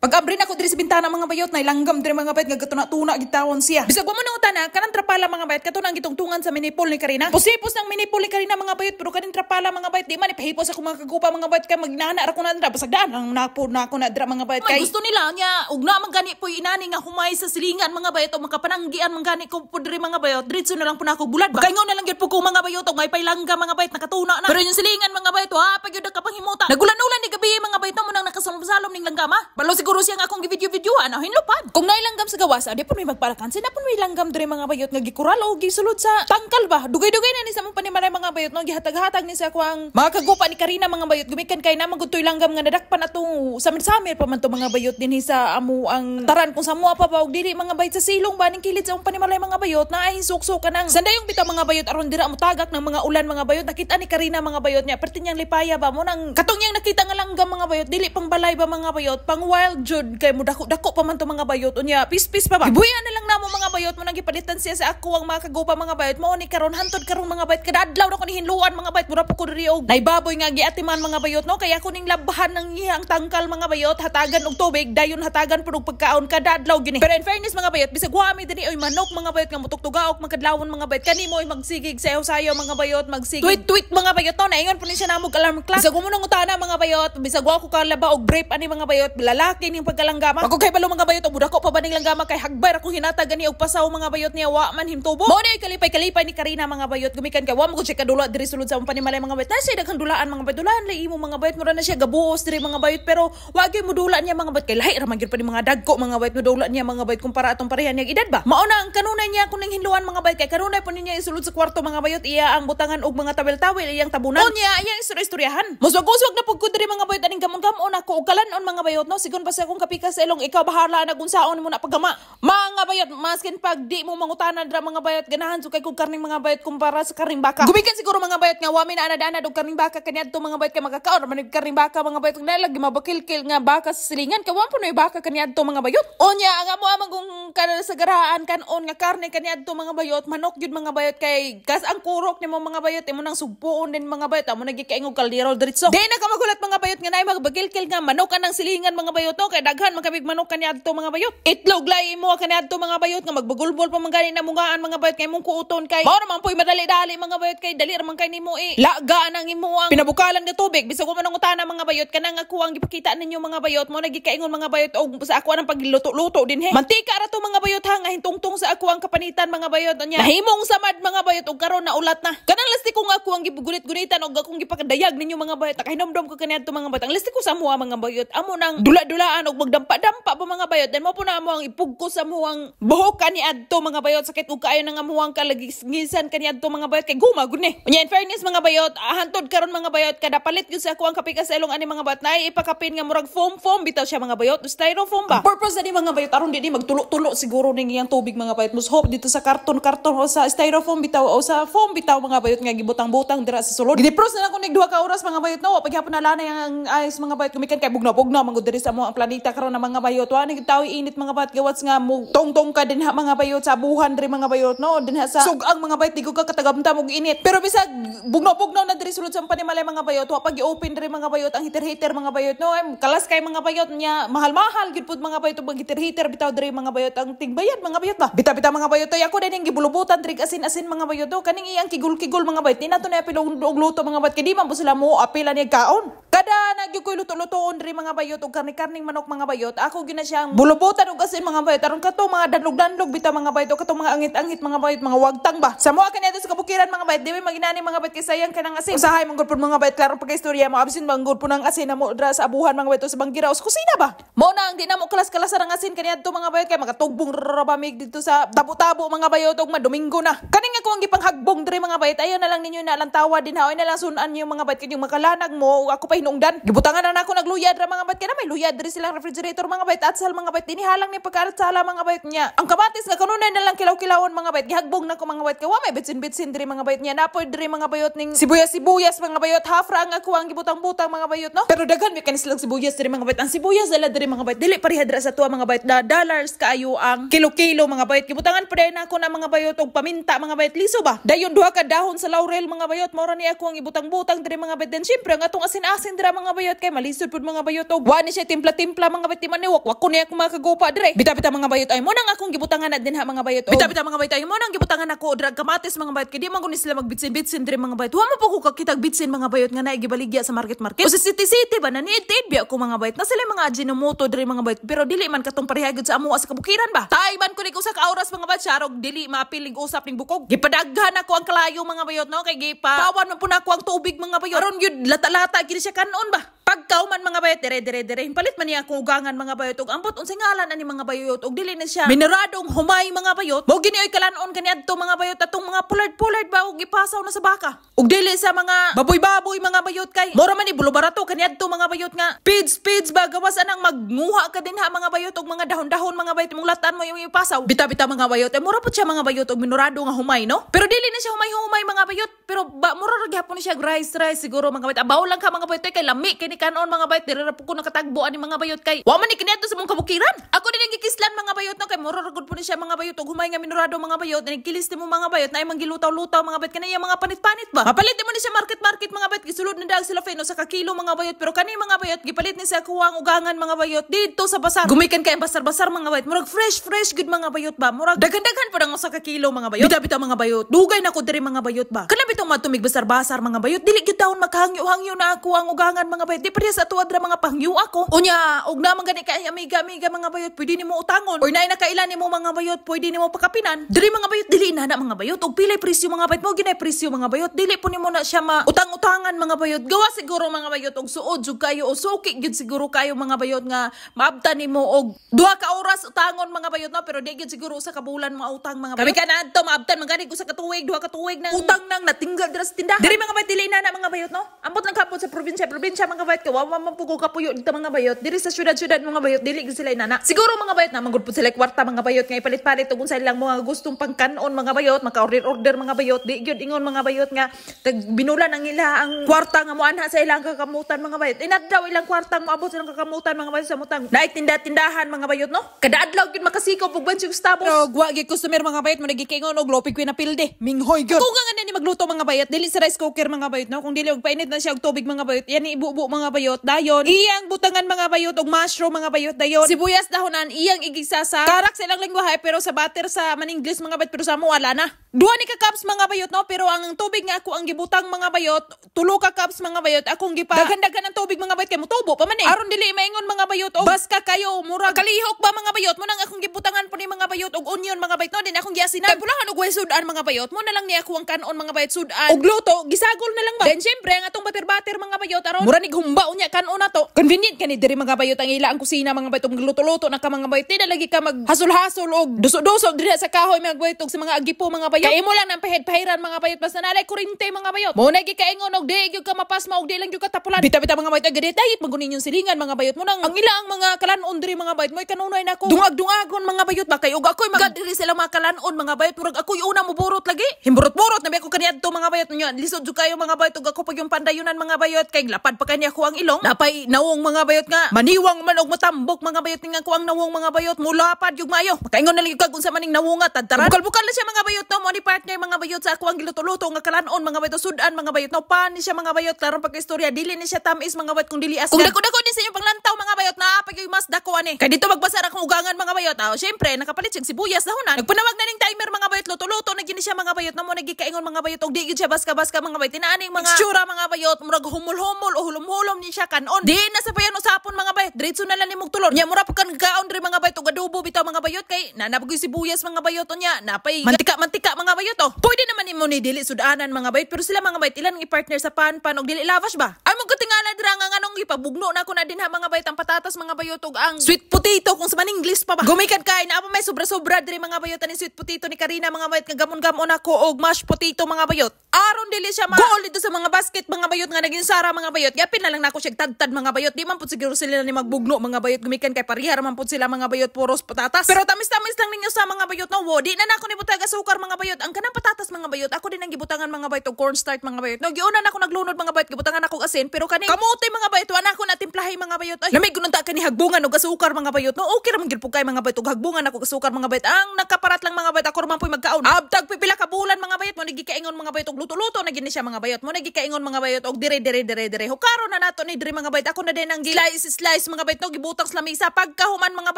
Pag-abri na ko diri sa bintana, mga bayot, na langgam diri, mga bayot, nga gatuna-tuna gitawon siya. Bisag wa mo nangutana, kanang trapala, mga bayot, kato nang gitungtungan sa mini pool ni Karina. Pusipos ng mini pool ni Karina, mga bayot, pero kaning trapala, mga bayot, di man ipahipos ako mga kagupa, mga bayot, kay magnana ra ko na dira, basag daan lang na po na ako na dira, mga bayot, May kay gusto nila niya ug na man gani po inani nga humay sa silingan, mga bayot, o makapananggian man gani ko po diri, mga bayot, diretso na lang po na ako bulad ba. Kaingon na lang gyud po ko, mga bayot, og may pailangga, mga bayot, nakatuna na. Pero yung silingan, mga bayot, wa pa gyud nakapanghimota. Nagulan-ulan ni gabi, mga bayot, mo nang nakasalom-salom ning langgama. Balo siguro siya nga akong gi-video-videoan, hinlupad. Kung nailanggam sa gawas, di po may magpalakan. Sina po may langgam diri, mga bayot, nga gikural o gisulod sa tangkal ba. Dugay-dugay na ni sa mong panimalay, mga bayot, no, gihatag-hatag ni sa akuang mga kagupa ni Karina, mga bayot. Gumikan kay na magutoy langgam nga nadakpan atong samir-samir pa man to, mga bayot, dinhi sa amo ang taran kung sa mua pa ba og dili, mga bayot, sa silong ba ning kilid sa among panimalay, mga bayot, na ay sukso ka ng sandayong bitaw, mga bayot, aron dira mo tagak ng mga ulan, mga bayot. Nakita ni Karina, mga bayot, niya perti niyang lipaya ba mo nang katong niyang nakita nga langgam, mga bayot, dili pang balay ba, mga bayot, pang wild jud kay mo dako-dako pa man to, mga bayot, unya pispis pa ba. Gibuyan na lang namo, mga bayot, mo nang gipalitan siya sa ako ang mga kagupa, mga bayot. Mao ni karon hantod karon, mga bayot, kada adlaw na ko ni hinluan, mga bayot, mura po ko diri og naybaboy nga giatiman, mga bayot, no, kaya ko ning labhan ng iyang tangkal, mga bayot, hatagan og tubig, dayon hatagan pud og pagkaon kada adlaw gini. Pero in fairness, mga bayot, bisag wa mi dinhi oy manok, mga bayot, nga mutugtugaok makadlawon, mga bayot, kanimo oy magsigig sayaw-sayaw, mga bayot, magsigig tweet tweet, mga bayot, no, naingon po ni siya namo alarm clock. Bisag mo nang utana, mga bayot, bisag wa ko kalaba og brief ani, mga bayot, lalaki ning pagkalanggama. Ako kay balo, mga bayot, og budako pa ba ning langgama kay hagbay ra kong hinatag gani og pasaw, mga bayot, niya wa man himtubo. Mao ni kalipay-kalipay ni Karina, mga bayot, gumikan kay wa mo gud siya kadula diri sulod sa among panimalay, mga bayot. Na siya daghang dulaan, mga bayot, dulaan lay imo, mga bayot, mura na siya gabuos diri, mga bayot, pero wa gyud mo dula niya, mga bayot, kay lahi ra man gyud pa ni mga dagko, mga bayot, mo dula niya, mga bayot, kumpara atong pareha niya edad ba. Mao na ang kanunay niya kung ning hinluan, mga bayot, kay kanunay po niya isulod sa kwarto, mga bayot, iya ang butangan og mga tawel-tawel, iyang tabunan. Unya iyang istorya-istoryahan. Muswag-uswag na pud ko diri, mga bayot, aning gamon-gamon ako og kalanon, mga bayot, no, sigon pa sa akong kapika sa ilong, ikaw bahala na kung saon mo na paggama. Mga bayot, maskin pag di mo mangutana dra, mga bayot, ganahan jud kay kog karning, mga bayot, kumpara sa karning baka. Gumikan siguro, mga bayot, nga wa mi na anad-anad og karning baka kaniadto, mga bayot, kay magakaon ra man og karning baka, mga bayot, na lagi mabakilkil nga baka sa silingan kay wa po na baka kaniadto, mga bayot. Unya ang amo amang kung kasagarahan kanon nga karne kaniadto, mga bayot, manok gyud, mga bayot, kay kas ang kurok nimo, mga bayot, imo nang sugpuon din, mga bayot, amo nagikaingog kaldero diretso. Di na ka magulat, mga bayot, nga naay magbagilkil nga manok anang silingan, mga bayot, no, kay daghan man kamig manok kaniadto, mga bayot. Itlog lay imo kaniadto, mga bayot, nga magbagulbol pa man gani na mungaan, mga bayot, kay mong kuuton kay mao naman po'y madali-dali, mga bayot, kay dali ra man kay nimo eh lagaan ang imo ang pinabukalan nga tubig. Bisag wa man ang utana, mga bayot, kanang ako ang gipakita ninyo, mga bayot, mo nagikaingon, mga bayot, og sa ako ang pagluto-luto din he. Mantika ra to, mga bayot, ha, nga hintungtong sa ako ang kapanitan, mga bayot, unya nahimong samad, mga bayot, og karon na ulat na. Kanang lastiko nga ako ang gibugulit-gunitan og akong gipakadayag ninyo, mga bayot, nakahinomdom ko kaniadto, mga bayot, ang lastiko sa amoa, mga bayot, amo nang dula-dulaan og magdampa-dampa pa, mga bayot, then mo po na amo ang ipugko sa amuang buhok kaniadto, mga bayot, sakit og kaayo nang amuang kalagisngisan kaniadto, mga bayot, kay guma gud ni. Unya in fairness, mga bayot, hantod karon, mga bayot, kada palit gyud sa ako ang kape sa ilong ani, mga bayot, naay ipakapin nga murag foam foam bitaw siya, mga bayot, styrofoam ba. Ang purpose ani, mga bayot, aron di ni magtulo-tulo siguro ning iyang tubig, mga bayot, mus hope dito sa karton-karton o sa styrofoam bitaw o sa foam bitaw, mga bayot, nga gibutang-butang dira sa sulod. Gidipros na lang ko nig 2 ka oras, mga bayot, no, paghapon na lanay ang ice, mga bayot, gumikan kay bugnaw-bugnaw man gud diri sa amo ang planeta karon na, mga bayot. Wa ni tawo init, mga bayot, gawas nga mo tongtong ka dinha, mga bayot, sa buhan diri, mga bayot, no, dinha sa sugang, mga bayot, di ko ka katagamtam og init. Pero bisag bugnaw-bugnaw na diri sulod sa panimalay, mga bayot, wa pag i-open diri, mga bayot, ang heater-heater, mga bayot, no, ay, kalas kay, mga bayot, nya mahal-mahal gyud pud, mga bayot, og heater-heater bitaw diri, mga bayot, ang tigbayad, mga bayot ba. Bita-bita, mga bayot, ay ako din gibulubutan diri asin-asin, mga bayot, do kaning iyang kigul-kigul, mga bayot, di nato na apil og luto, mga bayot, kay di man po sila mo apila niya kaon. Kada nagyud koy luto-lutoon diri, mga bayot, og karni-karning manok, mga bayot, ako gyud na siyang bulubutan og asin, mga bayot, aron kato mga danlog-danlog bitaw, mga bayot, o katong mga angit-angit, mga bayot, mga wagtang ba. Sa moa kaniadto sa kabukiran, mga bayot, di may maginani, mga bayot, kay sayang kanang asin. Usahay man gud pud, mga bayot, klaro pagka-istorya mo, absin man gud pud ang asin na mo dra sa abuhan, mga bayot, o sa banggira o sa kusina ba. Mao na ang di na mo kalas-kalasan ang asin kaniadto, mga bayot, kay makatugbong ra ba mig dito sa tabo-tabo, mga bayot, og madomingo na. Kaning ako ang gipanghagbong diri, mga bayot, ayaw na lang ninyo na lantawa din ha, ay na lang sunan niyo, mga bayot, kay yung makalanag mo ug ako pa hinungdan. Gibutangan na nako nagluya dra, mga bayot, kay na may luya diri silang refrigerator, mga bayot, atsal, mga bayot, dinihalang ni pagkaatsala, mga bayot, niya. Ang kamatis nga kanunay na lang kilaw-kilawon, mga bayot, gihagbong nako, mga bayot, kay wa may bitsin-bitsin diri, mga bayot, niya. Napoy diri, mga bayot, ning sibuyas-sibuyas, mga bayot, half ra ang ako ang gibutang-butang, mga bayot, no. Pero daghan may kanis lang sibuyas diri, mga bayot. Ang sibuyas dala diri, mga bayot, dili pareha dira sa tuwa, mga bayot, na dollars kaayo ang kilo-kilo, mga bayot. Gibutangan pa na ako na, mga bayot, og paminta, mga bayot, liso ba. Dayon duha ka dahon sa laurel, mga bayot, mao ra ni ako ang ibutang-butang diri, mga bayot. Then syempre ang atong asin-asin asin dira mga bayot kay malisod pud mga bayot og wa ni siya timpla-timpla mga bayot, di man ni wak ko niya akong mga kagupa dire. Bita-bita mga bayot ay mo nang akong gibutangan na dinha mga bayot. Bita-bita mga bayot ay mo nang gibutangan ako drag kamatis mga bayot kay di man ko ni sila magbitsin-bitsin dire mga bayot. Wa mo po ko kakitag bitsin mga bayot nga naay gibaligya sa market market. O sa city city ba na ni biya ko mga bayot na sila mga Ajinomoto dire mga bayot pero dili man katong pareha gyud sa amoa sa kabukiran ba. Tay man ko ni usa ka oras mga bayot siya dili maapiling usap ning bukog. Gipadaghan ako ang kalayo mga bayot no kay gipa pawan man pud nako ang tubig mga bayot. Aron gyud lata-lata gid siya kanon ba. Pagkauman mga bayot dire dire dire palit man niya akong ugangan mga bayot og ambot unsay ngalan ani mga bayot og dili na siya mineradong humay mga bayot. Mao gini oy kalanon kaniadto mga bayot atong mga pulard-pulard ba og gipasaw na sa baka. Og dili sa mga baboy-baboy mga bayot kay mora man ni bulo barato kaniadto mga bayot nga pids pids ba gawas anang magnguha ka dinha mga bayot og mga dahon-dahon mga bayot imong latan mo yung ipasaw. Bita-bita mga bayot ay mura pud siya mga bayot og minorado nga humay no. Pero dili na siya humay-humay mga bayot pero ba mura ra gyapon siya rice rice siguro mga bayot. Abaw lang ka mga bayot kay lami kay ni kanon mga bayot diri ra pud ko nakatagbo ani mga bayot kay wa man ni kaniadto sa mong kabukiran. Ako din ang gikislan mga bayot no kay mura ra gud pud ni siya mga bayot og humay nga minorado mga bayot nagkilis nimo mga bayot na imong gilutaw-lutaw mga bayot kanay mga panit-panit ba. Mapalit mo ni siya market market mga bayot gisulod na dag sila feno sa kakilo mga bayot pero kani mga bayot gipalit ni sa kuwang ugangan mga bayot didto sa basar. Gumikan kay ang basar-basar mga bayot murag fresh fresh gud mga bayot ba murag daghan-daghan pud ang usa ka kilo mga bayot. Bita-bita mga bayot dugay na ko diri mga bayot ba. Kana bitong matumig basar-basar mga bayot dili gyud taon maghangyo-hangyo na ako ang ugangan mga bayot di parehas sa tuad ra mga pangyo ako. Unya og naman gani kay amiga-amiga mga bayot pwede nimo utangon or naay nakailan nimo mga bayot pwede nimo pakapinan. Diri mga bayot dili na na mga bayot og pilay presyo mga bayot mo ginay presyo mga bayot dili po nimo na siya ma utang-utangan mga bayot. Gawa siguro mga bayot og suod jud kayo o suki gyud siguro kayo mga bayot nga maabtan nimo og duha ka oras utangon mga bayot no pero di gyud siguro usa ka bulan mautang mga bayot. Kami ka naadto maabtan man gani usa ka tuig duha ka tuig nang utang nang natinggal dira sa tindahan. Diri mga bayot dili na na mga bayot no. Ambot lang kapot sa probinsya probinsya mga bayot kay wa man pud ko kapuyo dito mga bayot. Diri sa syudad-syudad mga bayot dili gyud sila inana. Siguro mga bayot na manggod pud sila kwarta mga bayot nga ipalit-palit og unsa ilang mga gustong pangkanon mga bayot maka-order-order mga bayot di gyud ingon mga bayot nga tag binulan ang ila ang kwarta nga moanha sa ilang kakamutan mga bayot. Inadlaw ilang kwarta moabot sa ilang kakamutan mga bayot sa mutang naay tinda-tindahan mga bayot no. Kada adlaw gyud makasikaw pug bansi og Starbucks. Pero wa gyud customer mga bayot mo nagikaingon og lopig ko na pilde. Minghoy gyud. Kung nga ni magluto mga bayot dili sa rice cooker mga bayot no kung dili og painit na siya og tubig mga bayot yan ibubo mga bayot dayon iyang butangan mga bayot og mushroom mga bayot dayon sibuyas dahonan iyang igisa sa karak sa ilang lengguwahe pero sa butter sa maningles mga bayot pero sa amo wala na. Duha ni ka cups mga bayot no pero ang tubig nga ako ang gibutang mga bayot tulo ka cups mga bayot akong gipa daghan-daghan ang tubig mga bayot kay motubo pa man eh. Aron dili maingon mga bayot og baska kayo murag kalihok ba mga bayot mo nang akong gibutangan po ni mga bayot og onion mga bayot no din akong giasinan. Kay pulahan og way sudan mga bayot mo na lang ni ako ang kanon mga bayot sudan og luto gisagol na lang ba. Then syempre ang atong bater-bater mga bayot aron mura nig humba unya kanon na to. Convenient kani diri mga bayot ang ila ang kusina mga bayot og luto-luto na ka mga bayot di na lagi ka mag hasol-hasol og duso-duso diri sa kahoy mga bayot og sa mga agipo mga bayot. Kay imo lang nang pahid-pahiran mga bayot basta nalay kurente mga bayot. Mo na gikaingon og di gyud ka mapasma og di lang gyud ka tapulan. Bita-bita mga bayot agad dayit magunin yung silingan mga bayot mo nang ang ila ang mga kalanon diri mga bayot mo'y kanunay nako. Dungag-dungagon mga bayot ba kay og ako'y mag diri sila mga kalanon mga bayot murag ako'y una moburot lagi. Himburot-burot na bi ako kaniadto mga bayot nyo. Lisod jud kayo mga bayot og ako pag yung pandayunan mga bayot kay lapad pa kaniya ko ang ilong. Napay nawong mga bayot nga maniwang man og matambok mga bayot ning ako ang nawong mga bayot mulapad yung maayo. Makaingon na lang kag unsa maning nawong nga tadtaran. Bukal-bukal na siya mga bayot no mo ni partner mga bayot sa ako ang giluto-luto nga kalanon mga bayot sudan mga bayot no pan ni siya mga bayot klarong pagka-istorya dili ni siya tamis mga bayot kung dili askan. Kung dako-dako din sa inyong panglantaw mga bayot naa pa gyud mas dako ani. Kay dito magbasar akong ugangan mga bayot. Ah, syempre nakapalit siya sibuyas dahonan. Nagpanawag na ning timer mga bayot luto-luto na gyud ni siya mga bayot na mo nagikaingon mga bayot og di gyud siya baska-baska mga bayot tinaaning mga tsura mga bayot murag humul-humul o hulum-hulom ni siya kanon. Di na sa payan usapon mga bayot diretso na lang nimog tulon. Nya mura pa kan kaon diri mga bayot og adobo bitaw mga bayot kay nanabog sibuyas mga bayot unya napay mantika-mantika mga bayot oh. Pwede naman nimo ni dili sudanan mga bayot pero sila mga bayot ilan ang i-partner sa pan-pan og dili lavash ba. Ay mo katingala dira nga nganong gipabugno na ako na dinha mga bayot ang patatas mga bayot og ang sweet potato kung sa man English pa ba. Gumikan kay naa pa may sobra-sobra diri mga bayot ani sweet potato ni Karina mga bayot nga gamon-gamon ako og mashed potato mga bayot. Aron dili siya ma goal dito sa mga basket mga bayot nga naging sara mga bayot. Yapin na lang nako siya tadtad mga bayot. Di man pud siguro sila ni magbugno mga bayot gumikan kay parehar man pud sila mga bayot puros patatas. Pero tamis-tamis lang ninyo sa mga bayot no. Wo, di na nako nibutag asukar mga bayot. Ang kanang patatas mga bayot ako din ang gibutangan mga bayot og cornstarch mga bayot. No, giuna na ako naglunod mga bayot gibutangan ako asin. Pero kaning kamote, mga bayot, wala ako na timplahay, mga bayot. Ay, lamig unta kani hagbungan og asukar, mga bayot, no? Okay ra man gyud pud kay, mga bayot, og hagbungan ako asukar, mga bayot. Ang nakaparat lang, mga bayot, ako ra man po'y magkaon. Abtag pipila ka bulan, mga bayot, mo nagikaingon, mga bayot, og luto-luto na gini siya, mga bayot. Mo nagikaingon, mga bayot, og dire dire dire dire. Hukaro na nato ni dire, mga bayot. Ako na din ang slice slice, mga bayot, no, gibutang sa lamisa. Pagkahuman, mga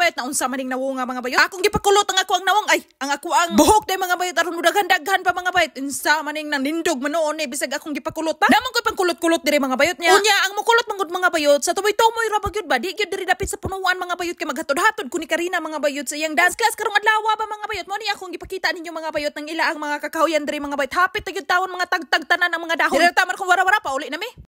bayot, na unsa maning nawonga, mga bayot. Akong gipakulot ang ako ang nawong, ay, ang ako ang buhok day, mga bayot, aron mudaghan-daghan pa, mga bayot. Unsa maning nang nindog man noon eh, bisag akong gipakulot pa. Naman ko'y pangkulot-kulot dire, mga bayot niya. Unya, ang mukulot manggod, mga bayot, sa tumoy-tumoy ra ba gyud ba, di gyud diri dapit sa punuan, mga bayot, kay maghatod-hatod ko ni Karina, mga bayot, sa iyang dance class karong adlaw ba, mga bayot. Mo ni akong gipakita ninyo, mga bayot, ng ila ang mga kakahuyan diri, mga bayot. Hapit na gyud tawon mga tagtag tanan ang mga dahon. Dire taman kung wara-wara pa uli na mi.